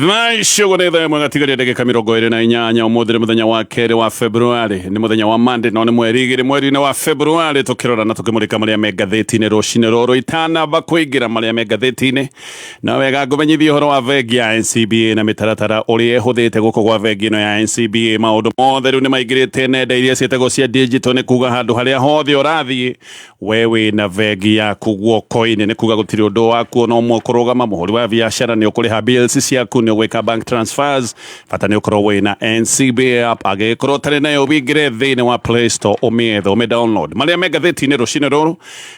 Thaa icio ũguo nĩ thaa ĩmwe gatigaria ndagĩka 28. Ũmũthĩ nĩ mũthenya wa kerĩ wa Februarĩ, nĩ mũthenya wa Monday, no nĩ mweri 2 mweri-inĩ wa Februarĩ, tũkĩrora na tũkĩmũrĩka marĩa me ngathĩti-inĩ rũcinĩ rũrũ. Itanamba kũingĩra marĩa me ngathĩti-inĩ, no wega ngũmenyithie ũhoro wa bengi ya NCBA na mĩtaratara ũrĩa ĩhũthĩte gũkũ gwa bengi ĩno ya NCBA. Maũndũ mothe rĩu nĩ maingĩrĩte nenda iria ciĩtagwo cia digital, nĩ kuga handũ harĩa hothe ũrathiĩ we wĩna bengi yaku guoko-inĩ, nĩ kuga gũtirĩ ũndũ waku ona ũmwe ũkũrũgama. Mũhũri wa biacara nĩ ũkũrĩha bills ciaku, nĩ ũgwĩka bank transfers, bata nĩ ũkorwo wĩna NCBA app. Angĩgĩkorwo ũtarĩ nayo, wingĩre thĩinĩ wa Play Store, ũmĩethe, ũmĩ download. Marĩa me ngathĩti-inĩ rũcinĩ rũrũ,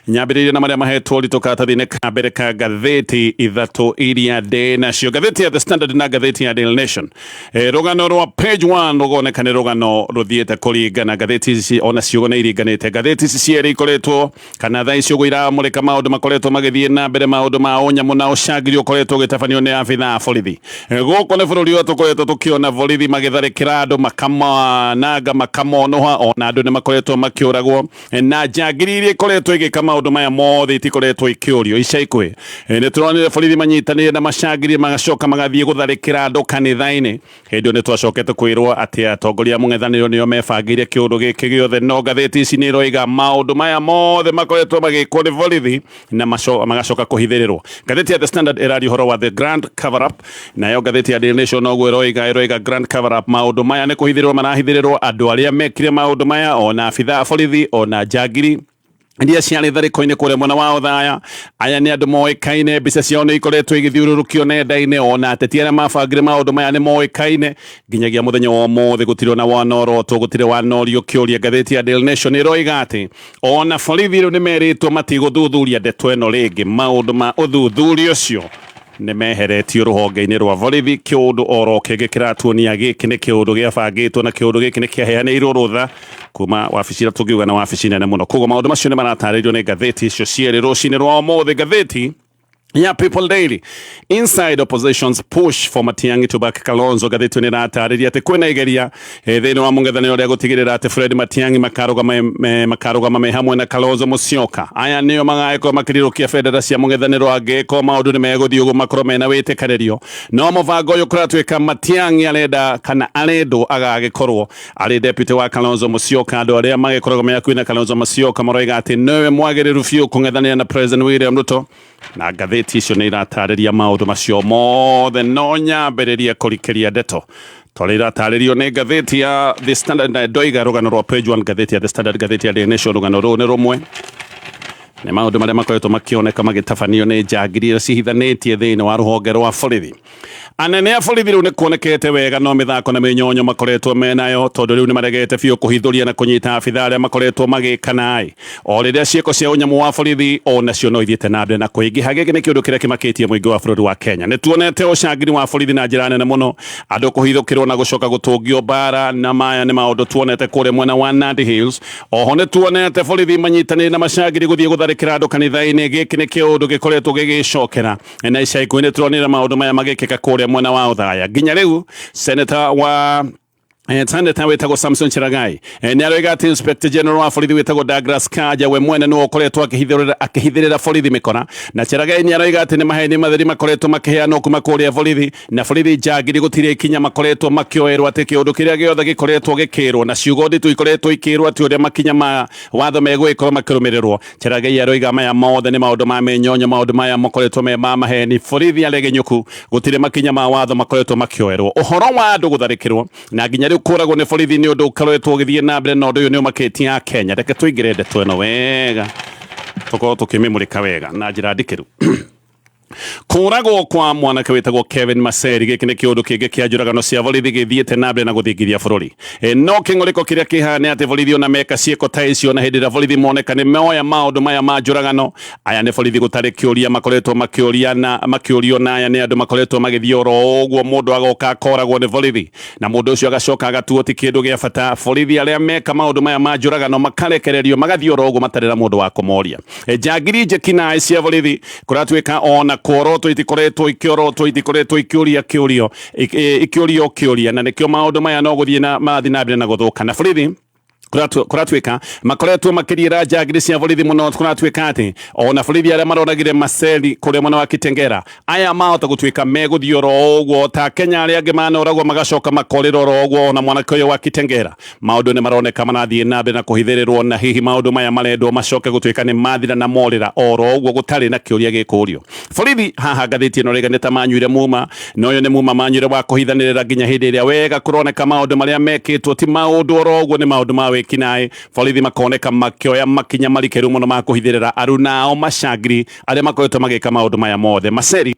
nyambĩrĩirie na marĩa mahetwo ũritũ karatathi-inĩ ka mbere ka ngathĩti ithatũ iria ndĩ nacio, ngathĩti ya The Standard na ngathĩti ya Daily Nation. Rũgano rwa page 1 rũgoneka nĩ rũgano rũthiĩte kũringana ngathĩti ici, ona ciugo nĩ iringanĩte. Ngathĩti ici cierĩ ikoretwo kana thaa ici ũguo iramũrĩka maũndũ makoretwo magĩthiĩ na mbere, maũndũ ma ũnyamũ na ũcangiri ũkoretwo ũgĩtabanio nĩ abithaa a borithi. Gũkũ nĩ bũrũri ũyũ tũkoretwo tũkĩona borithi magĩtharĩkĩra andũ, makamananga, makamonũha, ona andũ nĩ makoretwo makĩũragwo, na njangiri iria ikoretwo igĩka maũndũ maya mothe itikoretwo ikĩũrio. Ica ikuhĩ nĩ tũronire borithi manyitanĩire na macangiri, magacoka magathiĩ gũtharĩkĩra andũ kanitha-inĩ. Hĩndĩ ĩyo nĩ twacokete kwĩrwo atĩ atongoria a mũng'ethanĩro nĩo mebangĩire kĩũndũ gĩkĩ gĩothe, no ngathĩti ici nĩ iroiga maũndũ maya mothe makoretwo magĩkwo nĩ borithi na magacoka kũhithĩrĩrwo. Ngathĩti ya The Standard ĩraria ũhoro wa the grand cover up, nayo ngathĩti ya Daily Nation noguo ĩroiga, ĩroiga grand cover up, maũndũ maya nĩ kũhithĩrĩrwo marahithĩrĩrwo andũ arĩa mekire maũndũ maya, ona abithaa a borithi, ona njangiri iria ciarĩ tharĩko-inĩ kũrĩa mwena wa Othaya. Aya nĩ andũ moĩkaine, mbica ciao nĩ ikoretwo igĩthiũrũrũkio nenda-inĩ, ona ateti arĩa mabangire maũndũ maya nĩ moĩkaine. Nginyagia mũthenya wa ũmũthĩ gũtirĩ ona wanorotwo, gũtirĩ wanorio kĩũria. Ngathĩti ya Daily Nation ĩroiga atĩ ona borithi rĩu nĩ merĩtwo matigũthuthuria ndeto ĩno rĩngĩ, maũndũ ma ũthuthuria ũcio nĩ meheretio rũhonge-inĩ rwa borithi. Kĩũndũ oro kĩngĩ kĩratuonia gĩkĩ nĩ kĩũndũ gĩabangĩtwo na kĩũndũ gĩkĩ nĩ kĩaheanĩirwo rũtha kuma wabici ĩrĩa tũngiuga na wabici nene mũno. Koguo maũndũ macio nĩ maratarĩrio nĩ ngathĩti icio cierĩ rũcinĩ rwa ũmũthĩ. Ngathĩti ya People Daily, inside opposition's push for Matiang'i to back Kalonzo. Ngathĩti nĩ ĩratarĩria atĩ kwĩna igeria thĩinĩ wa mũng'ethanĩro rĩa gũtigĩrĩra atĩ Fred Matiang'i makarũgama me hamwe na Kalonzo Musyoka. Aya nĩo magagĩkorwo makĩrirũkia bendera cia mũng'ethanĩro angĩkorwo maũndũ nĩ megũthiĩ ũguo, makorwo mena wĩtĩkanĩrio. No mũbango ũyũ kũratuĩka Matiang'i arenda kana arendwo agagĩkorwo arĩ deputy wa Kalonzo Musyoka. Andũ arĩa magĩkoragwo me hakuhĩ na Kalonzo Musyoka maroiga atĩ nĩwe mwagĩrĩru biũ kũng'ethanĩra na President William Ruto, na ngathĩti icio nĩ iratarĩria maũndũ macio mothe. No nyambĩrĩrie kũrikĩria ndeto tondũ iratarĩrio nĩ ngathĩti ya The Standard, na ndoiga rũgano rwa page 1 ngathĩti ya The Standard, ngathĩti ya Daily Nation, rũgano rũu nĩ rũmwe, nĩ maũndũ marĩa makoretwo makĩoneka magĩtabanio nĩ njangiri iria cihithanĩtie thĩinĩ wa rũhonge rwa borithi. Anene a borithi rĩu nĩ kuonekete wega no mĩthako na mĩnyonyo makoretwo menayo, tondũ rĩu nĩ maregete biũ kũhithũria na kũnyita abithaa arĩa makoretwo magĩka naĩ, o rĩrĩa ciĩko cia ũnyamũ wa borithi o nacio no ithiĩte na mbere na kũingĩha. Gĩkĩ nĩ kĩũndũ kĩrĩa kĩmakĩtie mũingĩ wa bũrũri wa Kenya. Nĩ tuonete ũcangiri wa borithi na njĩra nene mũno, andũ kũhithũkĩrwo na gũcoka gũtũngio mbara, na maya nĩ maũndũ tuonete kũrĩa mwena wa Nandi Hills. Oho nĩ tuonete borithi manyitanĩire na macangiri gũthiĩ gũtharĩkĩra andũ kanitha-inĩ. Gĩkĩ nĩ kĩũndũ gĩkoretwo gĩgĩcokera, na ica ikuhĩ nĩ turonire maũndũ maya magĩkĩka kũrĩa mwena wa Othaya. Nginya rĩu senator wĩtagwo Samson Cherargei nĩ aroiga atĩ Inspector General wa borithi wĩtagwo Douglas Kanja we mwene nĩwe ũkoretwo akĩhithĩrĩra borithi mĩkora, na Cherargei nĩ aroiga atĩ nĩ maheni matheri makoretwo makĩheanwo kuma kũrĩa borithi, na borithi njangiri gũtirĩ ikinya makoretwo makĩoerwo, atĩ kĩũndũ kĩrĩa gĩothe gĩkoretwo gĩkĩrwo na ciugo nditũ ikoretwo ikĩrwo atĩ ũrĩa makinya ma watho megũgĩkorwo makĩrũmĩrĩrwo. Cherargei aroiga maya mothe nĩ maũndũ ma mĩnyonyo, maũndũ maya makoretwo me ma maheni, borithi aregenyũku gũtirĩ makinya ma watho makoretwo makĩoerwo. Ũhoro wa andũ gũtharĩkĩrwo na nginya rĩu kũragwo nĩ borithi nĩ ũndũ ũkoretwo ũgĩthiĩ na mbere, na ũndũ ũyũ nĩ ũmakĩtie Akenya. Reke tũingĩre ndeto ĩno wega, tũkorwo tũkĩmĩmũrĩka wega na njĩra ndikĩru. Kũragwo kwa mwanake wĩtagwo Kevin Maseri, gĩkĩ nĩ kĩũndũ kĩngĩ kĩa njũragano cia borithi gĩthiĩte na mbere na gũthingithia bũrũri. No kĩng'ũrĩko kĩrĩa kĩhana nĩ atĩ borithi ona meka ciĩko ta icio, na hĩndĩ ĩrĩa borithi moneka nĩ moya maũndũ maya ma njũragano, aya nĩ borithi gũtarĩ kĩũria makoretwo makĩũria na makĩũrio, na aya nĩ andũ makoretwo magĩthiĩ oro ũguo, mũndũ agoka akoragwo nĩ borithi na mũndũ ũcio agacoka agatuo ti kĩndũ gĩa bata. Borithi arĩa meka maũndũ maya ma njũragano makarekererio magathiĩ oro ũguo matarĩ na mũndũ wa kũmoria. Njangiri njeki naĩ cia borithi kũratuĩka ona kworotwo itikoretwo ikĩorotwo, itikoretwo ikĩũria kĩũrio, ikĩũrio kĩũria, na nĩkĩo maũndũ maya no gũthiĩ na marathiĩ na mbere na gũthũka, na borithi Kũratuĩka makoretwo makĩriĩra njangiri cia borithi mũno. Kũratuĩka atĩ ona borithi arĩa maroragire Maceli kũrĩa mwena wa Kitengera, aya mahota gũtuĩka megũthiĩ oro ũguo ta Kenya arĩa angĩ manoragwo magacoka makorĩra oro ũguo. Ona mwanake ũyũ wa Kitengera, maũndũ nĩ maroneka marathiĩ na mbere na kũhithĩrĩrwo, na hihi maũndũ maya marendwo macoke gũtuĩka nĩ mathira na morĩra oro ũguo gũtarĩ na kĩũria gĩkũrio borithi. Haha ngathĩti ĩno rĩga nĩ ta manyuire muma, na ũyũ nĩ muma manyuire wa kũhithanĩrĩra nginya hĩndĩ ĩrĩa wega kũroneka maũndũ marĩa mekĩtwo ti maũndũ oro ũguo, nĩ maũndũ ma wĩkinaĩ. Borithi makoneka makĩoya makinya marikĩru mũno ma kũhithĩrĩra aruna ao macangiri arĩa makoretwo magĩka maũndũ maya mothe. Maceri,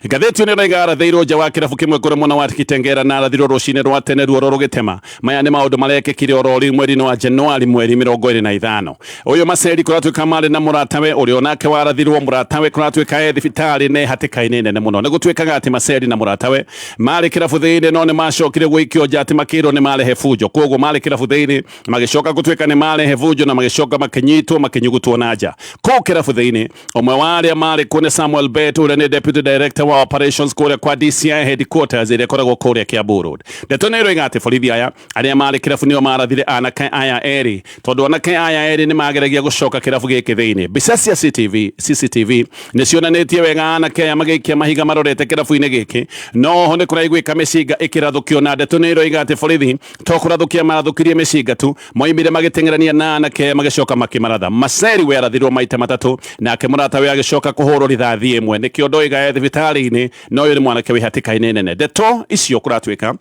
ngathĩti ĩno ĩroiga, arathĩirwo nja wa kĩrabu kĩmwe kũrĩa mwena wa Kitengera na arathirwo rũcinĩ rwa tene ruoro rũgĩtema. Maya nĩ maũndũ marekĩkire oro rĩu mweri-inĩ wa Januari mweri 25. Ũyũ Maceri kũratuĩka marĩ na mũratawe ũrĩa onake warathirwo. Mũratawe kũratuĩka e thibitarĩ na hatĩka-inĩ nene mũno. Nĩ gũtuĩkaga atĩ Maceri na mũratawe marĩ kĩrabu thĩinĩ, no nĩ macokire gũikio nja atĩ makĩrwo nĩ marehe bunjo. Koguo marĩ kĩrabu thĩinĩ, magĩcoka gũtuĩka nĩ marehe bunjo na magĩcoka makĩnyitwo, makĩnyugutwo na nja kũu kĩrabu thĩinĩ. Ũmwe wa arĩa marĩ kuo nĩ Samuel Bett, ũrĩa nĩ deputy director wa operations kũrĩa kwa DCI headquarters ĩrĩa ĩkoragwo kũrĩa Kiambu Road. Ndeto nĩ ĩroiga atĩ borithi aya arĩa marĩ kĩrabu nĩo marathire anake aya erĩ, tondũ anake aya erĩ nĩ mageragia gũcoka kĩrabu gĩkĩ thĩinĩ. Mbica cia CCTV nĩ cionanĩtie wega anake aya magĩikia mahiga marorete kĩrabu-inĩ gĩkĩ. No ho nĩ kũraiguĩka mĩcinga ĩkĩrathũkio, na ndeto nĩ ĩroiga atĩ borithi to kũrathũkia marathũkirie mĩcinga tu, moimire magĩteng'erania na anake aya magĩcoka makĩmaratha. Maceri we arathirwo maita matatũ, nake mũratawe agĩcoka kũhũrwo rithathi ĩmwe. Nĩkĩo ndoiga e thibitarĩ-inĩ, na ũyũ nĩ mwanake wĩ hatĩka-inĩ nene. Ndeto icio kũratuĩka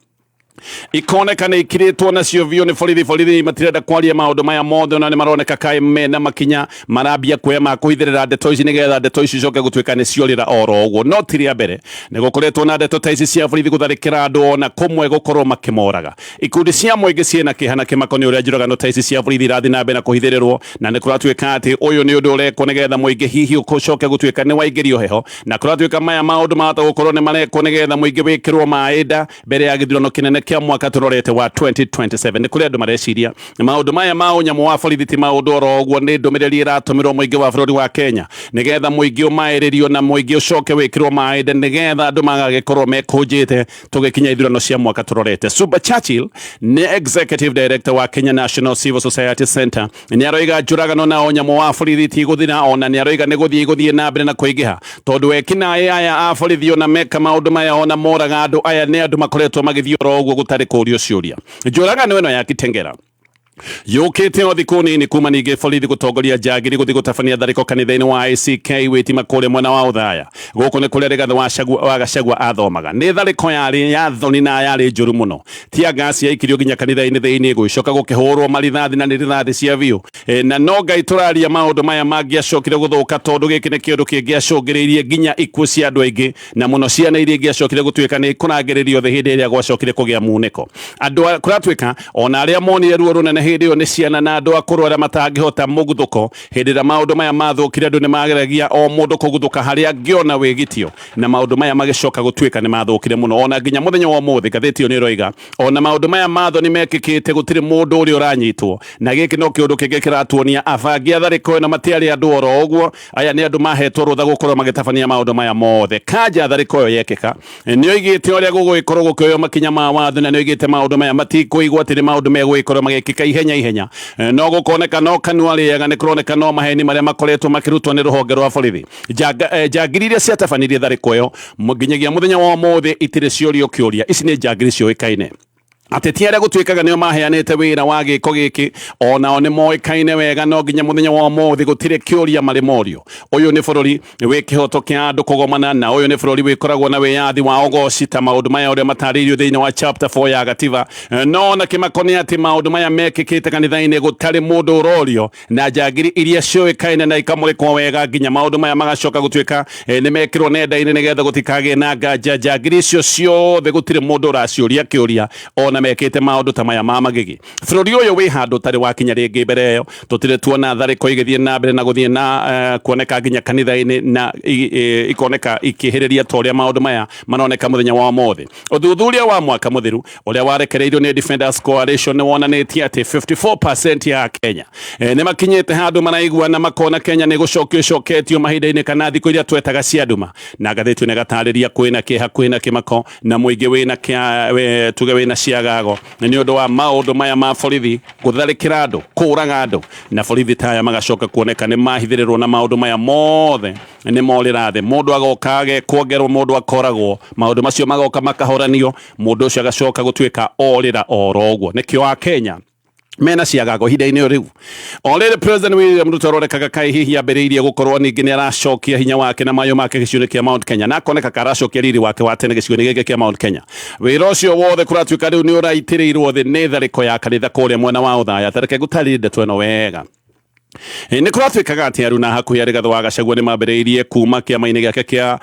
ikoneka nĩ ikirĩtwo nacio biũ nĩ borithi. Borithi matirenda kwaria maũndũ maya mothe, ona nĩ maroneka kaĩ mena makinya marambia kuoya ma kũhithĩrĩra ndeto ici, nĩgetha ndeto ici icoke gũtuĩka nĩ ciorĩra oro ũguo. No ti rĩa mbere nĩ gũkoretwo na ndeto ta ici cia borithi gũtharĩkĩra andũ, ona kũmwe gũkorwo makĩmoraga. Ikundi cia mũingĩ ciĩna kĩeha na kĩmako nĩ ũrĩa njũragano ta ici cia borithi irathiĩ na mbere na kũhithĩrĩrwo, na nĩ kũratuĩka atĩ ũyũ nĩ ũndũ ũrekwo nĩgetha mũingĩ hihi ũcoke gũtuĩka nĩ waingĩrio heho, na kũratuĩka maya maũndũ mahota gũkorwo nĩ marekwo nĩgetha mũingĩ wĩkĩrwo maĩ nda mbere ya gĩthurano kĩnene kĩa mwaka tũrorete wa 2027. Nĩ kũrĩ andũ mareciria maũndũ maya ma ũnyamũ wa borithi ti maũndũ oro ũguo, nĩ ndũmĩrĩri ĩratũmĩrwo mũingĩ wa bũrũri wa Kenya nĩgetha mũingĩ ũmaĩrĩrio na mũingĩ ũcoke wĩkĩrwo maĩ nda, nĩgetha andũ magagĩkorwo mekũnjĩte tũgĩkinya ithurano cia mwaka tũrorete. Suba Churchill nĩ executive director wa Kenya National Civil Society Center. Nĩ aroiga njũragano na ũnyamũ wa borithi ti gũthira, ona nĩ aroiga nĩ gũthiĩ igũthiĩ na mbere na kũingĩha, tondũ ekinaĩ aya a borithi ona meka maũndũ maya, ona moraga andũ aya, nĩ andũ makoretwo magĩthiĩ oro ũguo gũtarĩ kũrio ciũria. Njũragano ĩno ya Kitengera yũkĩte o thikũ nini kuma ningĩ borithi gũtongoria njangiri gũthiĩ gũtabania tharĩko kanitha-inĩ wa ACK Wĩtima kũrĩa mwena wa Othaya. Gũkũ nĩ kũrĩa Rigathĩ wa Gachagua athomaga. Nĩ tharĩko yarĩ ya thoni na yarĩ njũru mũno. Tia gas yaikirio nginya kanitha-inĩ thĩinĩ, gũgĩcoka gũkĩhũrwo marithathi, na nĩ rithathi cia biũ. Na no Ngai tũraria, maũndũ maya mangĩacokire gũthũka, tondũ gĩkĩ nĩ kĩũndũ kĩngĩacũngĩrĩirie nginya ikuũ cia andũ aingĩ, na mũno ciana iria ingĩacokire gũtuĩka nĩ ikũrangĩrĩrio thĩ hĩndĩ ĩrĩa gwacokire kũgĩa munĩko. Andũ kũratuĩka ona arĩa monire ruo rũnene hĩndĩ ĩyo nĩ ciana na andũ akũrũ arĩa matangĩhota mũguthũko. Hĩndĩ ĩrĩa maũndũ maya mathũkire, andũ nĩ mageragia o mũndũ kũguthũka harĩa angĩona wĩgitio, na maũndũ maya magĩcoka gũtuĩka nĩ mathũkire mũno. Ona nginya mũthenya wa ũmũthĩ, ngathĩti ĩyo nĩ ĩroiga ona maũndũ maya ma thoni mekĩkĩte, gũtirĩ mũndũ ũrĩa ũranyitwo, na gĩkĩ no kĩũndũ kĩngĩ kĩratuonia abangi a tharĩko ĩno matiarĩ andũ oro ũguo. Aya nĩ andũ mahetwo rũtha gũkorwo magĩtabania maũndũ maya mothe. Kanja tharĩko ĩyo yekĩka nĩ oigĩte ũrĩa gũgũgĩkorwo gũkĩoywo makinya ma watho, na nĩ oigĩte maũndũ maya matikũigwo atĩ nĩ maũndũ megũgĩkorwo magĩkĩka ihenya ihenya. No gũkoneka no kanua rĩega, nĩ kũroneka no maheni marĩa makoretwo makĩrutwo nĩ rũhonge rwa borithi. Njangiri iria ciatabanirie tharĩko ĩyo nginyagia mũthenya wa ũmũthĩ itirĩ ciorio kĩũria. Ici nĩ njangiri ciũĩkaine. Ateti arĩa gũtuĩkaga nĩo maheanĩte wĩra wa gĩko gĩkĩ onao nĩ moĩkaine wega, no nginya mũthenya wa ũmũthĩ gũtirĩ kĩũria marĩ morio. Ũyũ nĩ bũrũri wĩ kĩhoto kĩa andũ kũgomana, na ũyũ nĩ bũrũri wĩkoragwo na wĩyathi wa ũgoci ta maũndũ maya ũrĩa matarĩirio thĩinĩ wa chapter 4 ya gatiba. No na kĩmako nĩ atĩ maũndũ maya mekĩkĩte kanitha-inĩ gũtarĩ mũndũ ũrorio, na njangiri iria ciũĩkaine na ikamũrĩkwo wega nginya maũndũ maya magacoka gũtuĩka nĩ mekĩrwo nenda-inĩ nĩgetha gũtikagĩe na nganja. Njangiri icio ciothe gũtirĩ mũndũ ũraciũria kĩũria ona mekĩte maũndũ ta maya ma magigi. Bũrũri ũyũ wĩ handũ ũtarĩ wakinya rĩngĩ. Mbere ĩyo tũtirĩ tuona tharĩko igĩthiĩ na mbere na gũthiĩ na kuoneka nginya kanitha-inĩ na ikoneka ikĩhĩrĩria ta ũrĩa maũndũ maya maroneka mũthenya wa ũmũthĩ. Ũthuthuria wa mwaka mũthiru ũrĩa warekereirio nĩ Defenders Coalition nĩ wonanĩtie atĩ 54% ya Kenya nĩ makinyĩte handũ maraigua na makona Kenya nĩ gũcokio ĩcoketio mahinda-inĩ kana thikũ iria twetaga cia nduma. Na ngathĩti ĩno ĩgatarĩria kwĩna kĩeha, kwĩna kĩmako, na mũingĩ wĩna tuge wĩna ciagago. ciagago nĩ ũndũ wa maũndũ maya ma borithi gũtharĩkĩra andũ, kũraga andũ, na borithi taya magacoka kuoneka nĩ mahithĩrĩrwo na maũndũ maya mothe nĩ morĩra thĩ. Mũndũ agoka agekuongerwo, mũndũ akoragwo, maũndũ macio magoka makahoranio, mũndũ ũcio agacoka gũtuĩka orĩra oro ũguo. Nĩkĩo Akenya mena ciagago ihinda-inĩ rĩu. O rĩrĩ President William Ruto aronekaga kaĩ hihi ambĩrĩirie gũkorwo ningĩ nĩ aracokia hinya wake na mayũ make gĩcigo-inĩ kĩa Mount Kenya, na akoneka ka aracokia riri wake wa tene gĩcigo-inĩ gĩkĩ kĩa Mount Kenya. Wĩra ũcio wothe kũratuĩka rĩu nĩ ũraitĩrĩirwo thĩ nĩ tharĩko ya kanitha kũrĩa mwena wa Othaya. Ta reke ngũtarĩrie ndeto ĩno wega. Nĩ kũratuĩkaga atĩ aruna hakuhĩ a Rigathĩ wa Gachagua nĩ mambĩrĩirie kuma kĩama-inĩ gĩake kĩa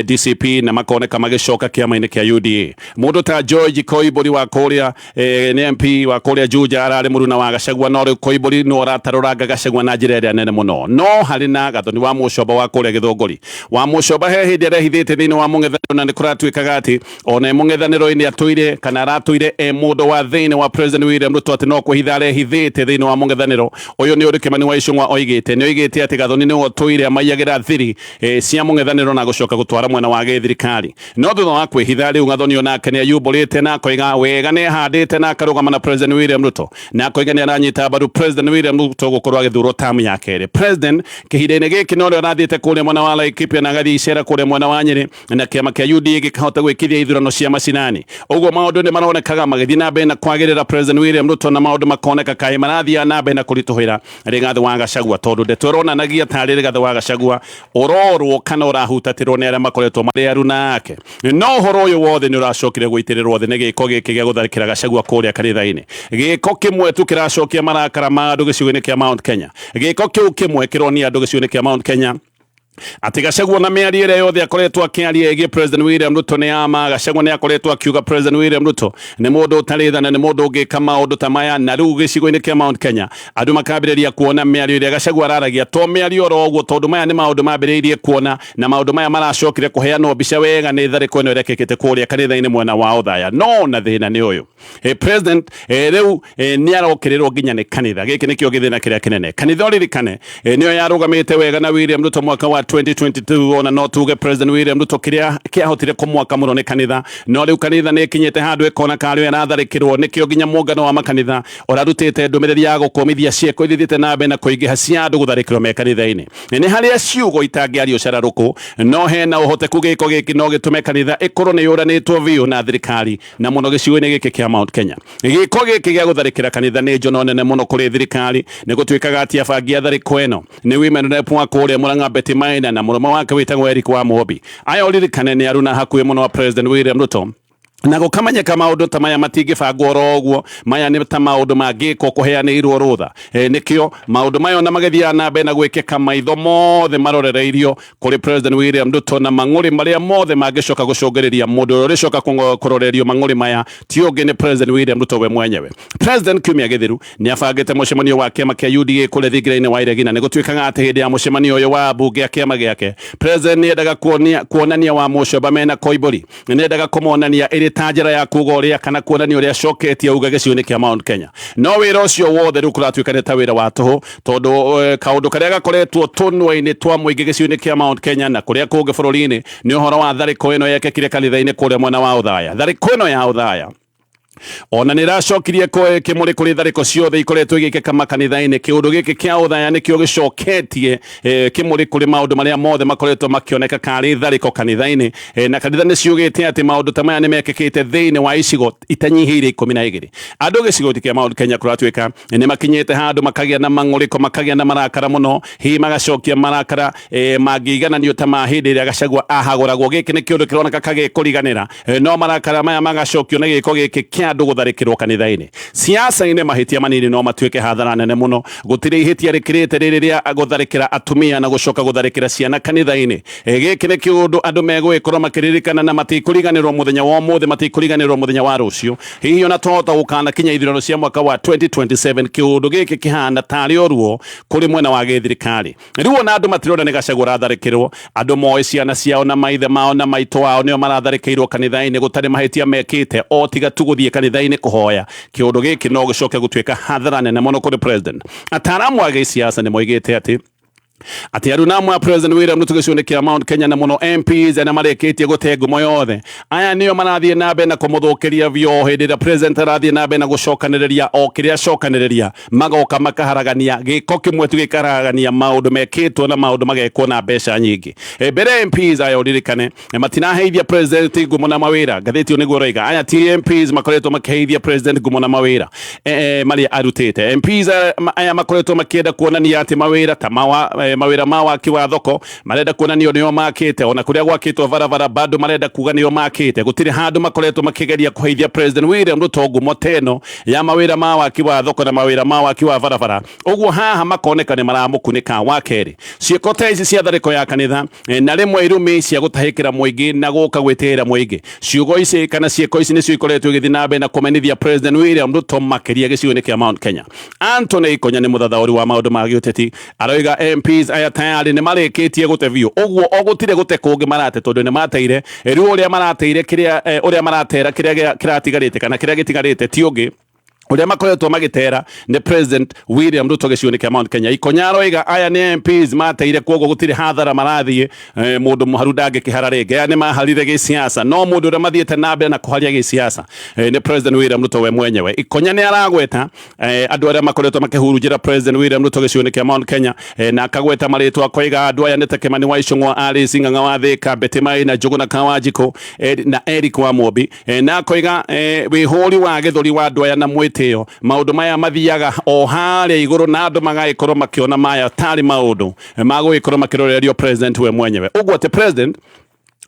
DCP na makoneka magĩcoka kĩama-inĩ kĩa UDA. Mũndũ ta George Koimbũri wa kũrĩa nĩ MP wa kũrĩa Juja ararĩ mũruna wa Gachagua, no rĩu Koimbũri nĩwe ũratarũranga Gachagua na njĩra ĩrĩa nene mũno. No harĩ na Gathoni wa Mũcomba wa kũrĩa Gĩthũngũri. Wa Mũcomba he hĩndĩ arehithĩte thĩinĩ wa mũng'ethanĩro, na nĩ kũratuĩkaga atĩ ona e mũng'ethanĩro-inĩ atũire kana aratũire e mũndũ wa thĩinĩ wa President William Ruto, atĩ no kwĩhitha arehithĩte thĩinĩ wa mũng'ethanĩro ũyũ. Nĩ ũndũ Kĩmani wa Icũng'wa oigĩte, nĩ oigĩte atĩ Gathoni nĩwe ũtũire amaiyagĩra thiri cia mũng'ethanĩro na gũcoka gũtwara mwena wa gĩthirikari. No thutha wa kwĩhitha rĩu Gathoni onake nĩ ayumbũrĩte na akoiga wega nĩ ehandĩte na akarũgama na President William Ruto, na akoiga nĩ aranyita mbaru President William Ruto gũkorwo agĩthurwo tamu ya kerĩ. President kĩhinda-inĩ gĩkĩ no rĩo arathiĩte kũrĩa mwena wa Laikipia na agathiĩ icera kũrĩa mwena wa Nyĩrĩ, na kĩama kĩa UDA gĩkahota gwĩkithia ithurano cia macinani. Ũguo maũndũ nĩ maronekaga magĩthiĩ na mbere na kwagĩrĩra President William Ruto, na maũndũ makoneka kaĩ marathiĩ na mbere na kũritũhĩra Rigathĩ wa Gachagua, tondũ ndeto ĩronanagia tarĩ Rigathĩ wa Gachagua ũrorwo kana ũrahutatĩrwo nĩ arĩa makoretwo marĩ aruna ake. No ũhoro ũyũ wothe nĩ ũracokire gũitĩrĩrwo thĩ nĩ gĩko gĩkĩ gĩa gũtharĩkĩra Gachagua kũrĩa kanitha-inĩ. Gĩko kĩmwe tu kĩracokia marakara ma andũ gĩcigo-inĩ kĩa Mount Kenya. Gĩko kĩu kĩmwe kĩronia andũ gĩcigo-inĩ kĩa Mount Kenya atĩ Gachagua na mĩario ĩrĩa yothe akoretwo akĩaria ĩgiĩ President William Ruto nĩ ya ma. Gachagua nĩ akoretwo akiuga President William Ruto nĩ mũndũ ũtarĩ tha na nĩ mũndũ ũngĩka maũndũ ta maya, na rĩu gĩcigo-inĩ kĩa Mount Kenya andũ makambĩrĩria kuona mĩario ĩrĩa Gachagua araragia to mĩario oro ũguo, tondũ maya nĩ maũndũ mambĩrĩirie kuona, na maũndũ maya maracokire kũheanwo mbica wega nĩ tharĩko ĩno ĩrekĩkĩte kũrĩa kanitha-inĩ mwena wa Othaya. No na thĩna nĩ ũyũ, President rĩu nĩ arokĩrĩrwo nginya nĩ kanitha. Gĩkĩ nĩkĩo gĩthĩna kĩrĩa kĩnene. Kanitha ũririkane nĩyo yarũgamĩte wega na William Ruto mwaka wa 2022, ona no tuge President William Ruto kĩrĩa kĩahotire kũmwaka mũno nĩ kanitha. No rĩu kanitha nĩ ĩkinyĩte handũ ĩkona karĩ ĩratharĩkĩrwo. Nĩkĩo nginya mũngano wa makanitha ũrarutĩte ndũmĩrĩri ya gũkũmithia ciĩko ithiĩte na mbere na kũingĩha cia andũ gũtharĩkĩrwo me kanitha-inĩ. Nĩ harĩa ciugo itangĩario cararũkũ, no hena ũhoteku gĩko gĩkĩ no gĩtũme kanitha ĩkorwo nĩ yũranĩtwo biũ na thirikari, na mũno gĩcigo-inĩ gĩkĩ kĩa Mount Kenya. Gĩko gĩkĩ gĩa gũtharĩkĩra kanitha nĩ njono nene mũno kũrĩ thirikari. Nĩ gũtuĩkaga atĩ abangi a tharĩko ĩno nĩ women rep wa kũrĩa Murang'a Betty Maina na mũrũme wake wĩtagwo Eric Wamũmbi. Aya ũririkane nĩ aruna hakuhĩ mũno wa President William Ruto, na gũkamenyeka maũndũ ta maya matingĩbangwo oro ũguo. Maya nĩ ta maũndũ mangĩkwo kũheanĩirwo rũtha. Nĩkĩo maũndũ maya ona magĩthiaga na mbere na gwĩkĩka, maitho mothe marorereirio kũrĩ President William Ruto, na mang'ũrĩ marĩa mothe mangĩcoka gũcũngĩrĩria mũndũ ũrĩa ũrĩcoka kũrorerio mang'ũrĩ maya ti ũngĩ nĩ President William Ruto we mwenyewe. President kiumia gĩthiru nĩ abangĩte mũcemanio wa kĩama kĩa UDA kũrĩa thingira-inĩ wa Iregi, na nĩ gũtuĩkaga atĩ hĩndĩ ya mũcemanio ũyũ wa mbunge ya kĩama gĩake, President nĩ endaga kuonania wa Mũcomba mena Koimbũri, nĩ endaga kũmonania ĩrĩ ta njĩra ya kuga ũrĩa kana kuonania ũrĩa acoketie uga gĩcigo-inĩ kĩa Mount Kenya. No wĩra ũcio wothe rĩu kũratuĩka nĩ ta wĩra wa tũhũ, tondũ kaũndũ karĩa gakoretwo tũnua-inĩ twa mũingĩ gĩcigo-inĩ kĩa Mount Kenya na kũrĩa kũngĩ bũrũri-inĩ nĩ ũhoro wa tharĩko ĩno yekĩkire kanitha-inĩ kũrĩa mwena wa Othaya. Tharĩko ĩno ya Othaya ona nĩ ĩracokirie kĩmũrĩ kũrĩ tharĩko ciothe ikoretwo igĩkĩka makanitha-inĩ. Kĩũndũ gĩkĩ kĩa Othaya nĩkĩo gĩcoketie kĩmũrĩ kũrĩ maũndũ marĩa mothe makoretwo makĩoneka karĩ tharĩko kanitha-inĩ, na kanitha nĩ ciugĩte atĩ maũndũ ta maya nĩ mekĩkĩte thĩinĩ wa icigo itanyihĩire 12. Andũ gĩcigo kĩa Mount Kenya kũratuĩka nĩ makinyĩte handũ makagĩa na mang'ũrĩko, makagĩa na marakara mũno, hihi magacokia marakara mangĩigananio ta ma hĩndĩ ĩrĩa Gachagua ahagũragwo. Gĩkĩ nĩ kĩũndũ kĩroneka kagĩkũriganĩra, no marakara maya magacokio nĩ gĩko gĩkĩ kĩa andũ gũtharĩkĩrwo kanitha-inĩ. Siasa-inĩ mahĩtia manini no matuĩke hathara nene mũno. Gũtirĩ ihĩtia rĩkĩrĩte rĩrĩ rĩa gũtharĩkĩra atumia na gũcoka gũtharĩkĩra ciana kanitha-inĩ. Gĩkĩ nĩ kĩũndũ andũ megũgĩkorwo makĩririkana na matikũriganĩrwo mũthenya wa ũmũthĩ, matikũriganĩrwo mũthenya wa rũciũ, hihi ona twahota gũkanakinya ithurano cia mwaka wa 2027. Kĩũndũ gĩkĩ kĩhana tarĩ o ruo kũrĩ mwena wa gĩthirikari. Rĩu ona andũ matirona nĩ Gachagua ũratharĩkĩrwo. Andũ moĩ ciana ciao na maithe mao na maitũ wao nĩo maratharĩkĩirwo kanitha-inĩ gũtarĩ mahĩtia mekĩte o tiga tu gũthiĩ kanitha-inĩ kũhoya. Kĩũndũ gĩkĩ no gĩcoke gũtuĩka hathara nene mũno kũrĩ President. Ataaramu a gĩsiasa nĩ moigĩte atĩ Atĩ aruna amwe a President William Ruto gĩcigo-inĩ kĩa Mount Kenya na mũno MPs arĩa marĩkĩtie gũte ngumo yothe, aya nĩo marathiĩ na mbere na kũmũthũkĩria biũ o hĩndĩ ĩrĩa President arathiĩ na mbere na gũcokanĩrĩria o kĩrĩa acokanĩrĩria, magoka makaharagania gĩko kĩmwe tu gĩkaharagania maũndũ mekĩtwo na maũndũ magekwo na mbeca nyingĩ. Mbere MPs aya ũririkane matiraheithia President ngumo na mawĩra, ngathĩti ĩyo nĩguo ĩroiga. Aya ti MPs makoretwo makĩheithia President ngumo na mawĩra marĩa arutĩte. MPs aya makoretwo makĩenda kuonania atĩ mawĩra ta mawĩra ma waki wa thoko marenda kuonania nĩo makĩte, ona kũrĩa gwakĩtwo barabara bado marenda kuga nĩo makĩte. Gũtirĩ handũ makoretwo makĩgeria kũheithia President William Ruto ngumo ta ĩno ya mawĩra ma waki wa thoko na mawĩra ma waki wa barabara. Ũguo haha makoneka nĩ maramũkunĩka. Wa kerĩ, ciĩko ta ici cia tharĩko ya kanitha na rĩmwe irumi cia gũtahĩkĩra mũingĩ na gũka gwĩtĩĩra mũingĩ, ciugo ici kana ciĩko ici nĩcio ikoretwo igĩthiĩ na mbere na kũmenithia President William Ruto makĩria gĩcigo-inĩ kĩa Mount Kenya. Anthony Ikonya nĩ mũthathaũri wa maũndũ ma gĩũteti, aroiga MPs aya tayarĩ nĩ marĩkĩtie gũte biũ, ũguo o gũtirĩ gũte kũngĩ marate tondũ nĩ mateire. Rĩu ũrĩa marateire kĩrĩa, ũrĩa maratera kĩrĩa kĩratigarĩte kana kĩrĩa gĩtigarĩte ti ũngĩ ũrĩa makoretwo magĩtera nĩ President William Ruto gĩcigo-inĩ kĩa Mount Kenya. Ikonya aroiga aya nĩ MPs mateire, koguo gũtirĩ hathara marathiĩ, mũndũ mũharu ndangĩkĩhara rĩngĩ. Aya nĩ maharire gĩsiasa, no mũndũ ũrĩa mathiĩte na mbere na kũharia gĩsiasa nĩ President William Ruto we mwenyewe. Ikonya nĩ aragweta andũ arĩa makoretwo makĩhurunjĩra President William Ruto gĩcigo-inĩ kĩa Mount Kenya, na akagweta marĩtwa akoiga andũ aya nĩ ta Kimani wa Ichung'wa, Alice Ng'ang'a wa Thika, Betty Maina, Njũgũna Kawanjikũ na Eric wa Mũmbi, na akoiga wĩhũri wa gĩthũri wa andũ aya na mwĩtĩo, maũndũ maya mathiaga o harĩa igũrũ na andũ magagĩkorwo makĩona maya tarĩ maũndũ magũgĩkorwo makĩrorerio President we mwenyewe. Ũguo atĩ President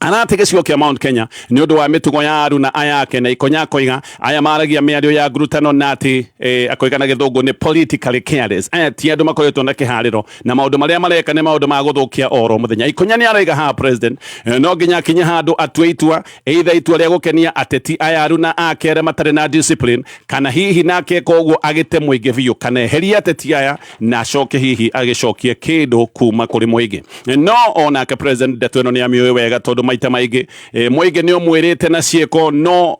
arate gĩcigo kĩa Mount Kenya nĩ ũndũ wa mĩtugo ya aruna aya ake, na Ikonya akoiga aya maragia mĩario ya ngurutano na atĩ akoiga na gĩthũngũ nĩ politically careless. Aya ti andũ makoretwo na kĩharĩro na maũndũ marĩa mareka nĩ maũndũ ma gũthũkia oro mũthenya. Ikonya nĩ araiga haha President no nginya akinye handũ atue itua, either itua rĩa gũkenia ateti aya aruna ake arĩa matarĩ na discipline, kana hihi nake eka ũguo agĩte mũingĩ biũ, kana eherie ateti aya na acoke hihi agĩcokie kĩndũ kuma kũrĩ mũingĩ. No onake President ndeto ĩno nĩ amĩũĩ wega tondũ maita maingĩ mũingĩ nĩ ũmwĩrĩte na ciĩko, no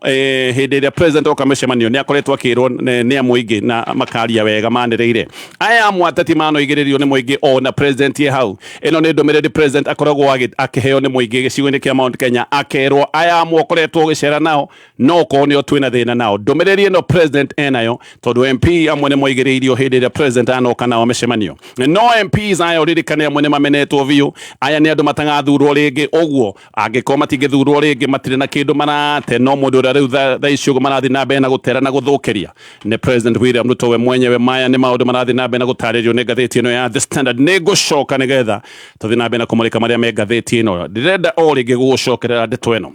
hĩndĩ ĩrĩa President oka mĩcemanio nĩ akoretwo akĩrwo nĩ a mũingĩ na makaria wega manĩrĩire. Aya amwe ateti manoigĩrĩrio nĩ mũingĩ ona President ye hau. Ĩno nĩ ndũmĩrĩri President akoragwo akĩheo nĩ mũingĩ gĩcigo-inĩ kĩa Mount Kenya, akerwo aya amwe ũkoretwo ũgĩcera nao no ũkorwo nĩo twĩna thĩna nao. Ndũmĩrĩri ĩno President enayo tondũ MP amwe nĩ moigĩrĩirio hĩndĩ ĩrĩa President anoka nao mĩcemanio. No MPs aya ũririkane amwe nĩ mamenetwo biũ, aya nĩ andũ matagathurwo rĩngĩ, ũguo angĩkorwo matingĩthurwo rĩngĩ matirĩ na kĩndũ marate, no mũndũ ũrĩa rĩu thaa ici ũguo marathiĩ na mbere na gũtera na gũthũkĩria nĩ President William Ruto we mwenyewe. Maya nĩ maũndũ marathiĩ na mbere na gũtarĩrio nĩ ngathĩti ĩno ya The Standard. Nĩ ngũcoka nĩgetha tũthiĩ na mbere na kũmũrĩka marĩa me ngathĩti ĩno. Ndĩrenda o rĩngĩ gũgũcokerera ndeto ĩno.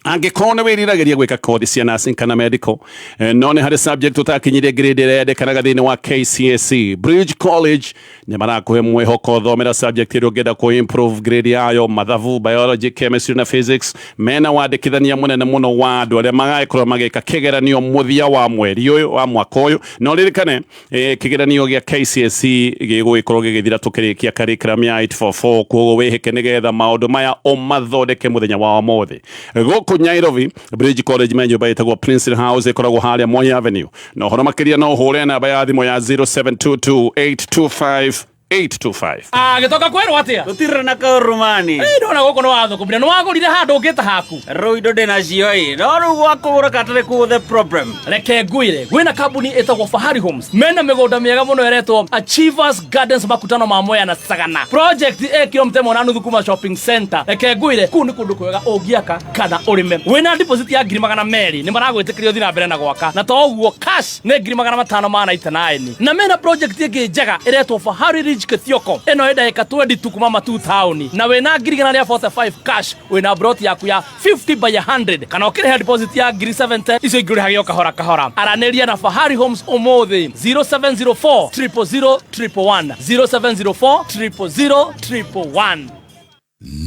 Angĩkorwo nĩ wĩriragĩria gwĩka kothi cia nursing kana medical, no nĩ harĩ subject ũtakinyirie grade ĩrĩa yendekanaga thĩinĩ wa KCSE, Bridge College nĩ marakũhe mwĩhoko. Thomera subject ĩrĩa ũngĩenda kũ improve grade yayo, mathabu, biology, chemistry na physics. Mena wandĩkithania mũnene mũno wa andũ arĩa magagĩkorwo magĩka kĩgeranio mũthia wa mweri ũyũ wa mwaka ũyũ. Na ũririkane kĩgeranio gĩa KCSE gĩgũgĩkorwo gĩgĩthira tũkĩrĩkia curriculum ya 844, koguo wĩhĩke nĩgetha maũndũ maya ũmathondeke mũthenya wa ũmũthĩ. Gũkũ Nairobi, Bridge College me nyũmba ĩtagwo Prince House, ĩkoragwo harĩa Moi Avenue. Na ũhoro makĩria no ũhũre namba ya thimũ ya 0722 825 825. Gĩtoka kwĩrwo atĩa? Gũtirĩ na kaũrũmani. Ĩ, ndona gũkũ nĩ wathũkũmire, nĩ wagũrire handũ ũngĩta haku. Rĩu indo ndĩnacio ĩ, no rĩu gwa kũgũra katarĩ kuo the problem. Reke ngwĩre, gwĩna kambuni ĩtagwo Fahari Homes, mena mĩgũnda mĩega mũno ĩretwo Achievers Gardens, makutano ma Mwea na Sagana. Project ĩ kilomita ĩmwe na nuthu kuma shopping center. Reke ngwĩre, kũu nĩ kũndũ kwega ũngĩaka kana ũrĩme. Wĩna deposit ya 200,000 nĩ maragwĩtĩkĩria ũthiĩ na mbere na gwaka, na to ũguo cash nĩ 599,000. Na mena project ĩngĩ njega ĩretwo Fahari Ridge Kithioko, ĩno ĩ ndagĩka 20 tu kuma Matuu town, na wĩna 145,000 cash wĩna plot yaku ya 50 by 100, kana ũkĩrĩha deposit ya 70,000, icio ingĩ ũrĩhage o kahora kahora. Aranĩria na Fahari Homes ũmũthĩ 0704 000 111, 0704 000 111.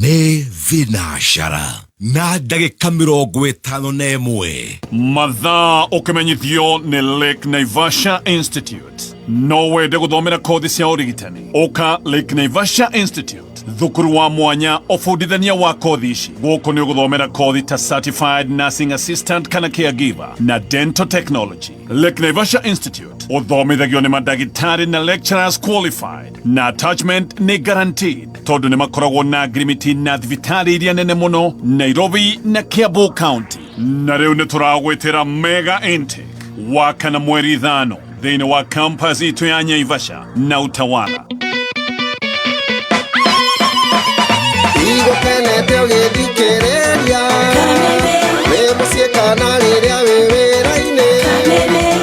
Nĩ thinacara na ndagĩka 51. Mathaa ũkĩmenyithio nĩ Lake Naivasha Institute. No wende gũthomera kothi cia ũrigitani, ũka Lake Naivasha Institute. Thukuru wa mwanya ũbundithania wa kothi ici. Gũkũ nĩ ũgũthomera kothi ta Certified Nursing Assistant kana Caregiver na Dental Technology. Lake Naivasha Institute ũthomithagio nĩ mandagĩtarĩ na lecturers qualified na attachment nĩ guaranteed tondũ nĩ makoragwo na ngirimiti na thibitarĩ iria nene mũno Nairobi na Kiambu County. Na rĩu nĩ tũragwĩtĩra mega intake wa kana mweri 5 thĩinĩ wa campus itũ ya Naivasha na Utawala. Igũkenete ũgĩthikĩrĩria wĩ mũciĩ kana rĩrĩa wĩ wĩra-inĩ,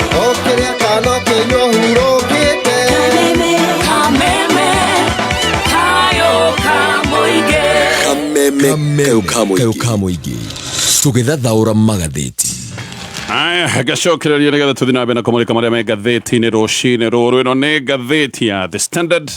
ũkĩrĩa kana ũkĩnyua ũhurũkĩte. Kameme kayo kamuige. Kameme kayo ka mũingĩ tũgĩthathaũra magathĩti. Aya, ngacokereria nĩgetha tũthiĩ na mbere na kũmũrĩka marĩa me ngathĩti-inĩ rũcinĩ rũrũ. Ĩno nĩ ngathĩti ya The Standard.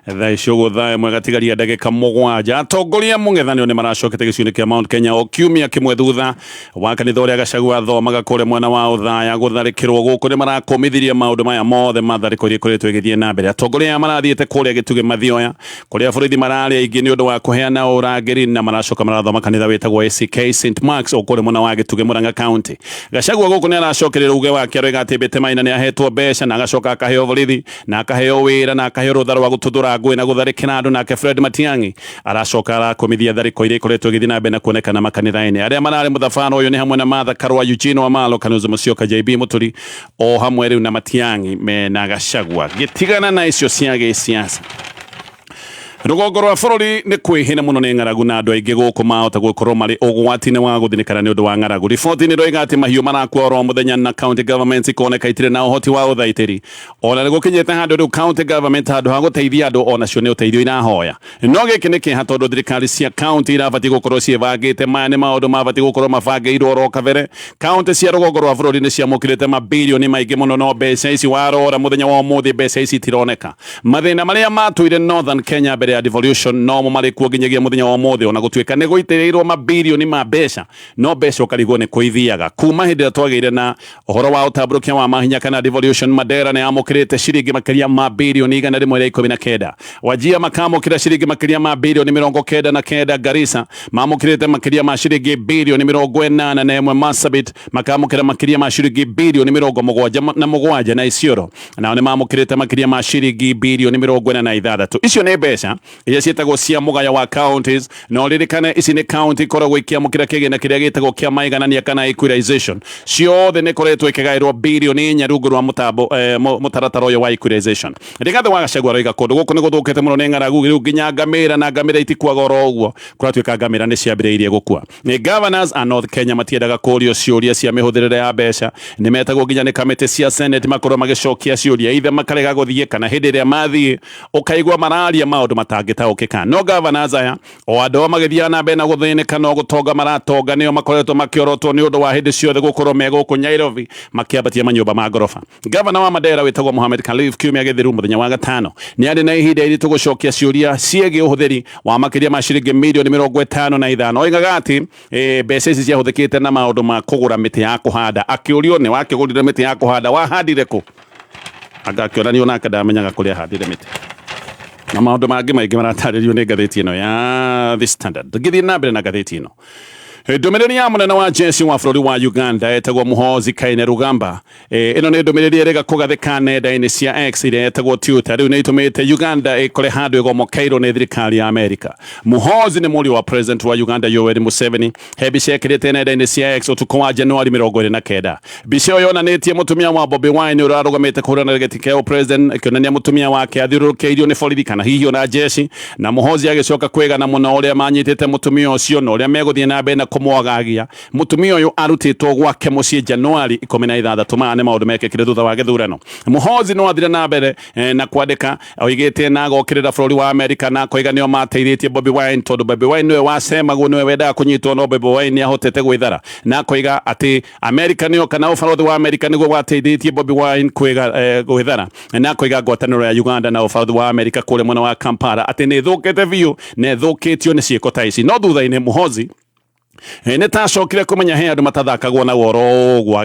Thaa ici ũguo thaa 1 gatigaria ndagĩka 7. Atongoria mũng'ethanĩro nĩ maracokete gĩcigo-inĩ kĩa Mount Kenya o kiumia kĩmwe thutha wa kanitha ũrĩa Gachagua athomaga kũrĩa mwena wa Othaya gũtharĩkĩrwo. Gũkũ nĩ marakũmithirie maũndũ maya mothe ma tharĩko iria ikoretwo igĩthiĩ na mbere. Atongoria aya marathiĩte kũrĩa Gĩtugĩ Mathioya kũrĩa borithi mararĩ aingĩ nĩ ũndũ wa kũheana ũrangĩri, na maracoka marathoma kanitha wĩtagwo ACK St Marks o kũrĩa mwena wa Gĩtugĩ, Murang'a County. Gachagua gũkũ nĩ aracokereria uge wake aroiga atĩ Mbete Maina nĩ ahetwo mbeca na agacoka akaheo borithi na akaheo wĩra na akaheo rũtha rwa gũtuthũra ngũĩ na gũtharĩkĩra andũ. Nake Fred Matiang'i aracoka arakũmithia tharĩko iria ikoretwo igĩthiĩ na mbere na kuonekana makanitha-inĩ. Arĩa mararĩ mũthabara ũyũ nĩ hamwe na Martha Karua, Eugene Wamalwa, Kalonzo Musyoka, JB Muturi o hamwe rĩu na Matiang'i mena Gachagua. Gĩtigana na icio cia gĩsiasa, rũgongo rwa bũrũri nĩ kwĩhĩna mũno nĩ ng'aragu na andũ aingĩ gũkũ mahota gũkorwo marĩ ũgwati-inĩ wa gũthinĩkana nĩ ũndũ wa ng'aragu. Riboti nĩ ĩroiga atĩ mahiũ marakua oro mũthenya na county government ikoneka itirĩ na ũhoti wa ũthaitĩri. Ona nĩ gũkinyĩte handũ rĩu county government handũ ha gũteithia andũ onacio nĩ ũteithio irahoya. No gĩkĩ nĩ kĩeha tondũ thirikari cia county irabatiĩ gũkorwo ciĩbangĩte. Maya nĩ maũndũ mabatiĩ gũkorwo mabangĩirwo oro kabere. County cia rũgongo rwa bũrũri nĩ ciamũkĩrĩte mabirioni maingĩ mũno, no mbeca ici warora mũthenya wa ũmũthĩ mbeca ici itironeka. Mathĩna marĩa matũire Northern Kenya mbere ya devolution nomo marĩ kuo nginyagia mũthenya wa ũmũthĩ, ona gũtuĩka nĩ gũitĩrĩirwo mabirioni ma mbeca, no mbeca ũkarigwo nĩ kũithiaga. Kuma hĩndĩ ĩrĩa twagĩire na ũhoro wa ũtambũrũkia wa mahinya kana devolution, Mandera nĩ yamũkĩrĩte ciringi makĩria ma birioni 119, Wajir makamũkĩra ciringi makĩria ma birioni 99, Garissa mamũkĩrĩte makĩria ma ciringi birioni 81, Marsabit makamũkĩra makĩria ma ciringi birioni 77, na Isiolo nao nĩ mamũkĩrĩte makĩria ma ciringi birioni 46. Icio nĩ mbeca iria ciĩtagwo cia mũgayo wa counties, na ũririkane ici nĩ county ikoragwo ikĩamũkĩra kĩgĩna kĩrĩa gĩtagwo kĩa maiganania kana equalization. Ciothe nĩ ikoretwo ikĩgaĩrwo birioni 4 rungu rwa mũtambo mũtaratara ũyũ wa equalization. Rigathĩ wa Gachagua aroiga kũndũ gũkũ nĩ gũthũkĩte mũno nĩ ng'aragu, rĩu nginya ngamĩra na ngamĩra itikuaga oro ũguo, kũratuĩka ngamĩra nĩ ciambĩrĩirie gũkua. Nĩ governors a North Kenya matiendaga kũrio ciũria cia mĩhũthĩrĩre ya mbeca. Nĩ metagwo nginya nĩ kamĩtĩ cia Senate makorwo magĩcokia ciũria, ithe makarega gũthiĩ kana hĩndĩ ĩrĩa mathiĩ ũkaigua mararia maũndũ matangĩtaũkĩka. No governors aya o andũ ao magĩthiaga na mbere na gũthĩnĩka no gũtonga maratonga, nĩo makoretwo makĩorotwo nĩ ũndũ wa hĩndĩ ciothe gũkorwo me gũkũ Nairobi makĩambatia manyũmba ma ngoroba. Gavana wa Mandera wĩtagwo Mohamed Khalif kiumia gĩthiru mũthenya wa gatano nĩ arĩ na ihinda iritũ gũcokia ciũria ciĩgiĩ ũhũthĩri wa makĩria ma ciringi mirioni 55. Oigaga atĩ mbeca ici ciahũthĩkĩte na maũndũ ma kũgũra mĩtĩ ya kũhanda. Akĩũrio nĩ wakĩgũrire mĩtĩ ya kũhanda, wahandire kũ? Anga akĩonanio nake ndamenyaga kũrĩa ahandire mĩtĩ, na maũndũ mangĩ maingĩ maratarĩrio nĩ ngathĩti ĩno ya The Standard. Ngĩthiĩ na mbere na ngathĩti ĩno, ndũmĩrĩri ya mũnene wa jeshi wa bũrũri wa Uganda etagwo Muhoozi Kainerugaba. Ĩno nĩ ndũmĩrĩri ĩrĩga kũgathĩka nenda-inĩ cia X ĩrĩa ĩtagwo Twitter. Rĩu nĩ ĩtũmĩte Uganda ĩkore handũ ĩgomokeirwo nĩ thirikari ya Amerika. Muhoozi nĩ mũriũ wa president wa Uganda Yoweri Museveni. He mbica ĩkĩrĩte nenda-inĩ cia X ũtukũ wa Januari 29. Mbica ĩyo yonanĩtie mũtumia wa Bobi Wine ũrĩa arũgamĩte kũhũrana gĩtĩ kĩa president, ĩkĩonania mũtumia wake athiũrũrũkĩirio nĩ borithi kana hihi ona jeshi, na Muhoozi agĩcoka kwĩgana mũno ũrĩa manyitĩte mũtumia ũcio na ũrĩa megũthiĩ na mbere na kũmwagagia. Mũtumia ũyũ arutĩtwo gwake mũciĩ Januari 16. Maya nĩ maũndũ mekĩkire thutha wa gĩthurano. Muhoozi no athire na mbere na kwandĩka oigĩte na agokĩrĩra bũrũri wa Amerika na akoiga nĩo mateithĩtie Bobi Wine, tondũ Bobi Wine nĩwe wacemagwo, nĩwe wendaga kũnyitwo, no Bobi Wine nĩ ahotete gwĩthara, na akoiga atĩ Amerika nĩyo kana ũbarũthi wa Amerika nĩguo wateithĩtie Bobi Wine gwĩthara, na akoiga ngwatanĩro ya Uganda na ũbarũthi wa Amerika kũrĩa mwena wa Kampala atĩ nĩ ĩthũkĩte biũ na ĩthũkĩtio nĩ ciĩko ta ici. No thutha-inĩ Muhoozi Nĩ tacokire kũmenya he andũ matathakagwo na woro ũguo,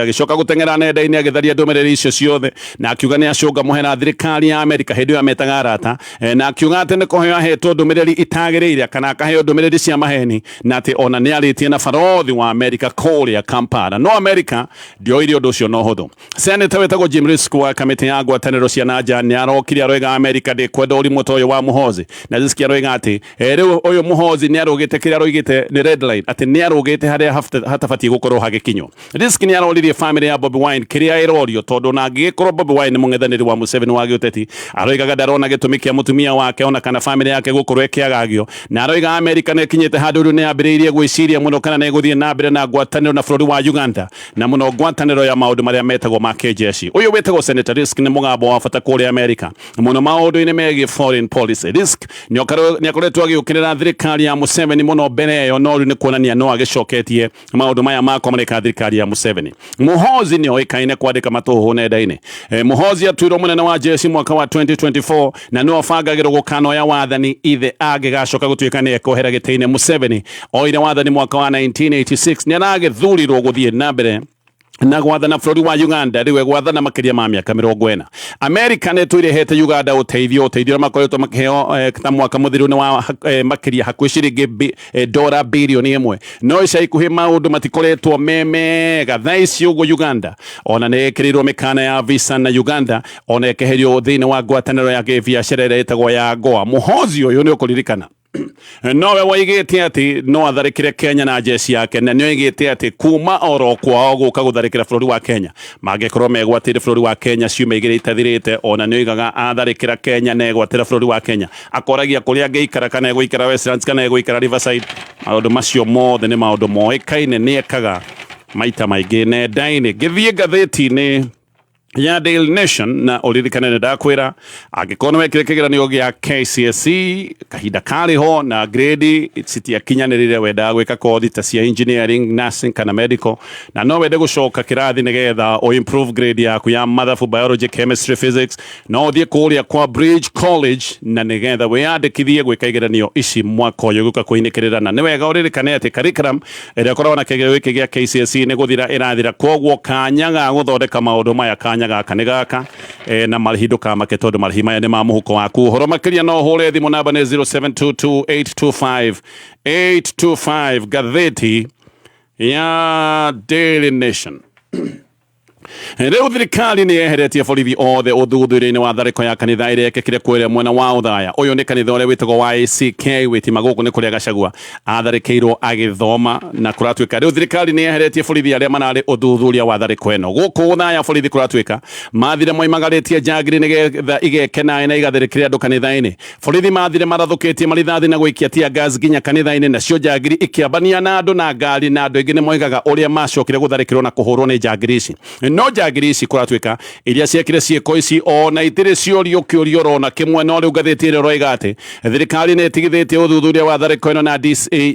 agĩcoka gũteng'era nenda-inĩ agĩtharia ndũmĩrĩri icio ciothe na akiuga nĩ acũnga mũhera thirikari ya Amerika hĩndĩ ĩyo ametaga arata, na akiuga atĩ nĩ kũheo ahetwo ndũmĩrĩri itagĩrĩire kana akaheo ndũmĩrĩri cia maheni, na atĩ ona nĩ arĩtie na barothi wa Amerika kũrĩa Kampala, no Amerika ndioire ũndũ ũcio na ũhũthũ. Senator wĩtagwo Jim Risch wa kamĩtĩ ya ngwatanĩro cia nanja nĩ arokire aroiga Amerika ndĩkwenda ũrimũ ta ũyũ wa Muhoozi, na Risch aroiga atĩ rĩu ũyũ Muhoozi nĩ arũgĩte kĩrĩa aroigĩte nĩ red line, atĩ nĩ arũgĩte harĩa hatabatiĩ gũkorwo hagĩkinywo. Risch nĩ aroririe famĩlĩ ya Bobi Wine kĩrĩa ĩrorio, tondũ na angĩgĩkorwo Bobi Wine nĩ mũng'ethanĩri wa Museveni wa gĩũteti, aroigaga ndarona gĩtũmi kĩa mũtumia wake ona kana famĩlĩ yake gũkorwo ĩkĩagagio, na aroiga Amerika nĩ ĩkinyĩte handũ rĩu nĩ yambĩrĩirie gwĩciria mũno kana nĩ ĩgũthiĩ na mbere na ngwatanĩro na bũrũri wa Uganda, na mũno ngwatanĩro ya maũndũ marĩa metagwo ma kĩjeshi. Ũyũ wĩtagwo Senator Risch nĩ mũgambo wa bata kũrĩa Amerika mũno maũndũ-inĩ megiĩ foreign policy. Risch nĩ akoretwo agĩũkĩrĩra thirikari ya Museveni mũno mbere ĩyo, no rĩu nĩ kuonania no agĩcoketie maũndũ maya ma kũmarĩka thirikari ya Museveni. Muhoozi nĩ oĩkaine kwandĩka matũhũhũ nenda-inĩ. Muhoozi atuirwo mũnene wa jeshi mwaka wa 2024 na nĩwe ũbangagĩrwo gũkanoya wathani ithe angĩgacoka gũtuĩka nĩ ekohera gĩtĩ-inĩ. Museveni oire wathani mwaka wa 1986, nĩ aragĩthurirwo gũthiĩ na mbere na gwathana bũrũri wa Uganda rĩu egwathana makĩria ma mĩaka 40. Amerika nĩ ĩtũire ĩhete Uganda ũteithio ũrĩa makoretwo makĩheo ta mwaka mũthiru nĩ wa makĩria hakuhĩ ciringi dola bilioni 1, no ica ikuhĩ maũndũ matikoretwo me mega. Thaa ici ũguo Uganda ona nĩ ĩkĩrĩirwo mĩkana ya visa na Uganda ona ĩkeherio thĩinĩ wa ngwatanĩro ya kĩbiacara ĩrĩa ĩtagwo ya AGOA. Muhoozi ũyũ nĩ ũkũririkana nowe woigĩte atĩ no atharĩkĩre Kenya na jeshi yake, na nĩ oigĩte atĩ kuma oro kwao gũka gũtharĩkĩra bũrũri wa Kenya mangĩkorwo megwatĩire bũrũri wa Kenya ciumia igĩrĩ itathirĩte, ona nĩ oigaga atharĩkĩra Kenya na egwatĩra bũrũri wa Kenya, akoragia kũrĩa angĩikara kana egũikara Westlands kana egũikara Riverside. Maũndũ macio mothe nĩ maũndũ moĩkaine nĩ ekaga maita maingĩ nenda-inĩ. Ngĩthiĩ ngathĩti-inĩ ya Daily Nation na ũririkane nĩ ndakwĩra angĩkorwo nĩ wekire kĩgeranio gĩa KCSE kahinda karĩ ho na grade citiakinyanĩrire, wendaga gwĩka kothi ta cia engineering, nursing kana medical, na no wende gũcoka kĩrathi nĩgetha ũ improve grade yaku ya mathabu, biology, chemistry, physics, no ũthiĩ kũrĩa kwa Bridge College na nĩgetha wĩyandĩkithie gwĩka igeranio ici mwaka ũyũ gũka kũinĩkĩrĩra. Na nĩ wega ũririkane atĩ curriculum ĩrĩa ĩkoragwo na kĩgerio gĩkĩ gĩa KCSE nĩ gũthira ĩrathira, koguo kanya ga gũthondeka maũndũ maya kanya gaka nĩ gaka, na marĩhi ndũkamake tondũ marĩhi maya nĩ ma mũhuko waku. Ũhoro makĩria no ũhũre thimũ, namba nĩ 0722 825 825. Ngathĩti ya Daily Nation. Rĩu thirikari nĩ yeheretie borithi othe ũthuthuria-inĩ wa tharĩko ya kanitha ĩrĩa ĩkĩkire kũrĩa mwena wa Othaya. Ũyũ nĩ kanitha ũrĩa wĩtagwo wa ACK wĩtima gũkũ nĩ kũrĩa Gachagua atharĩkĩirwo agĩthoma, na kũratuĩka rĩu thirikari nĩ yeheretie borithi arĩa mararĩ ũthuthuria wa tharĩko ĩno gũkũ Othaya. Borithi kũratuĩka mathire moimagarĩtie njangiri nĩgetha igeke naĩ na igatharĩkĩre andũ kanitha-inĩ. Borithi mathire marathũkĩtie marithathi na gũikia tear gas nginya kanitha-inĩ, nacio njangiri ikĩambania na andũ na ngari, na andũ aingĩ nĩ moigaga ũrĩa macokire gũtharĩkĩrwo na kũhũrwo nĩ njangiri ici. No njangiri ici kũratuĩka iria ciekire ciĩko ici ona itirĩ ciorio kĩũrio orona kĩmwe. No rĩu ngathĩti ĩrĩa ĩroiga atĩ thirikari nĩ ĩtigithĩtie ũthuthuria wa tharĩko ĩno na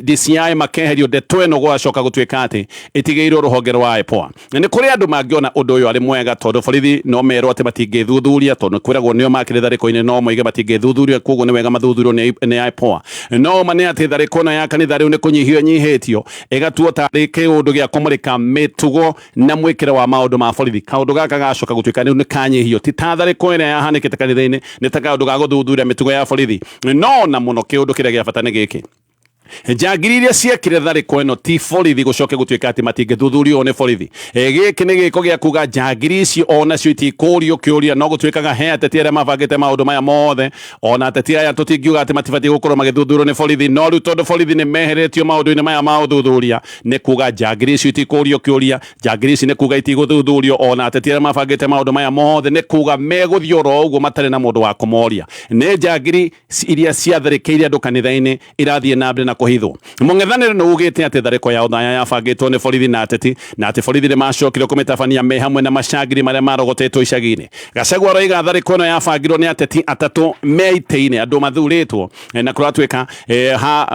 DCI makeherio ndeto ĩno, gwacoka gũtuĩka atĩ ĩtigĩirwo rũhonge rwa IPOA. Nĩ kũrĩ andũ mangĩona ũndũ ũyũ arĩ mwega tondũ borithi no merwo atĩ matingĩthuthuria, tondũ kwĩragwo nĩo makĩrĩ tharĩko-inĩ, no moige matingĩthuthuria, koguo nĩ wega mathuthurio nĩ IPOA. No ma nĩ atĩ tharĩko ĩno ya kanitha rĩu nĩ kũnyihio ĩnyihĩtio ĩgatuo tarĩ kĩũndũ gĩa kũmũrĩka mĩtugo na mwĩkĩre wa maũndũ ma borithi. Kaũndũ gaka gacoka gũtuĩka rĩu nĩ kanyihio, ti ta tharĩko ĩrĩa yahanĩkĩte kanitha-inĩ, nĩ ta kaũndũ ga gũthuthuria mĩtugo ya borithi. No na mũno kĩũndũ kĩrĩa gĩa bata nĩ gĩkĩ: njangiri iria ciekire tharĩko ĩno ti borithi gũcoke gũtuĩka atĩ matingĩthuthurio nĩ borithi. Gĩkĩ nĩ gĩko gĩa kuga njangiri ici onacio itikũrio kĩũria, no gũtuĩkaga he ateti arĩa mabangĩte maũndũ maya mothe. Ona ateti aya tũtingiuga atĩ matibatiĩ gũkorwo magĩthuthurio nĩ borithi, no rĩu tondũ borithi nĩ meheretio maũndũ-inĩ maya ma ũthuthuria, nĩ kuga njangiri icio itikũrio kĩũria. Njangiri ici nĩ kuga itigũthuthurio, ona ateti arĩa mabangĩte maũndũ maya mothe nĩ kuga megũthiĩ oro ũguo matarĩ na mũndũ wa kũmoria. Nĩ njangiri iria ciatharĩkĩire andũ kanitha-inĩ irathiĩ na mbere na kũhithwo. Mũng'ethanĩro nĩ ugĩte atĩ tharĩko ya Othaya yabangĩtwo nĩ borithi na ateti, na atĩ borithi nĩ macokire kũmĩtabania me hamwe na macangiri marĩa marogotetwo icagi-inĩ. Gachagua aroiga tharĩko ĩno yabangirwo nĩ ateti atatũ me itĩ-inĩ, andũ mathurĩtwo, na kũratuĩka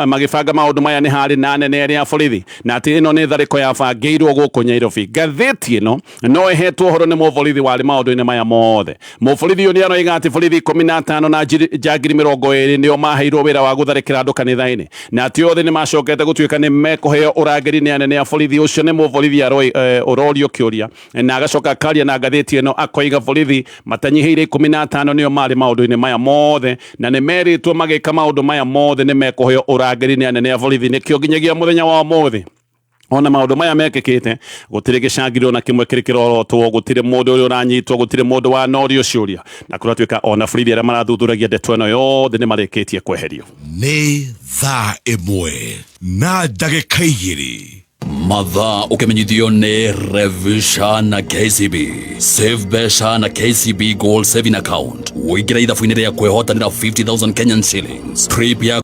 magĩbanga maũndũ maya nĩ harĩ na anene erĩ a borithi, na atĩ ĩno nĩ tharĩko yabangĩirwo gũkũ Nyairobi. Ngathĩti ĩno no ĩhetwo ũhoro nĩ mũborithi warĩ maũndũ-inĩ maya mothe. Mũborithi ũyũ nĩ aroiga atĩ borithi 15 na njangiri 20 nĩo maheirwo wĩra wa gũtharĩkĩra andũ kanitha-inĩ, na Atĩ othe nĩ macokete gũtuĩka nĩ mekũheo ũrangĩri nĩ anene a borithi. Ũcio nĩ mũborithi ũrorio kĩũria na agacoka akaria na ngathĩti ĩno, akoiga borithi matanyihĩire 15 nĩo marĩ maũndũ-inĩ maya mothe, na nĩ merĩtwo magĩka maũndũ maya mothe nĩ mekũheo ũrangĩri nĩ anene a borithi. Nĩkĩo nginyagia mũthenya wa ũmũthĩ, ona maũndũ maya mekĩkĩte, gũtirĩ gĩcangiro na kĩmwe kĩrĩ kĩrorotwo, gũtirĩ mũndũ ũrĩa ũranyitwo, gũtirĩ mũndũ wanorio ciũria, na kũratuĩka ona borithi arĩa marathuthuragia ndeto ĩno yothe nĩ marĩkĩtie kweherio. Nĩ thaa 1 na ndagĩka 2. Mathaa ũkĩmenyithio nĩ Revisha na KCB. Save mbeca na KCB Gold Saving Account, ũingĩre ithabu-inĩ rĩa kwĩhotanĩra 50,000 Kenyan shillings, trip ya